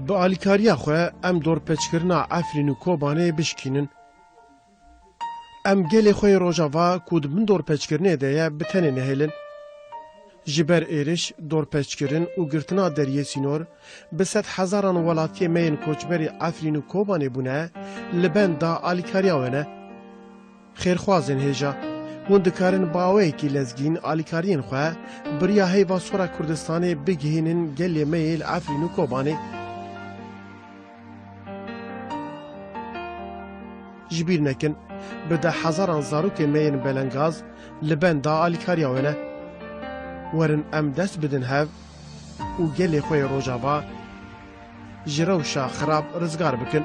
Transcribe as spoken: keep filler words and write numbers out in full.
Bi alîkariya xwe em dorpêçkirina Efrîn û Kobanê bişkînin. Em gelê xwe yê Rojava ku di bin dorpêçkirinê de ye, bi tenê nehêlin. Ji ber êriş, dorpêçkirin û girtina deriyê sînor, bi sed hezaran welatiyê me yên koçberî Efrîn û Kobanê bûne, li benda alîkariya we ne. Xêrxwazên hêja, hûn dikarin bi awayekî lezgîn alîkariyên xwe bi riya Heyva Sor a Kurdistanê bigihînin gelê me yê li Efrîn û Kobanê. Ji bîr nekin, bi deh hezaran zarokên me yên belengaz li benda alîkariya we ne. Werin em dest bidin hev û gelê xwe yê Rojava ji rewşa xirab rizgar bikin.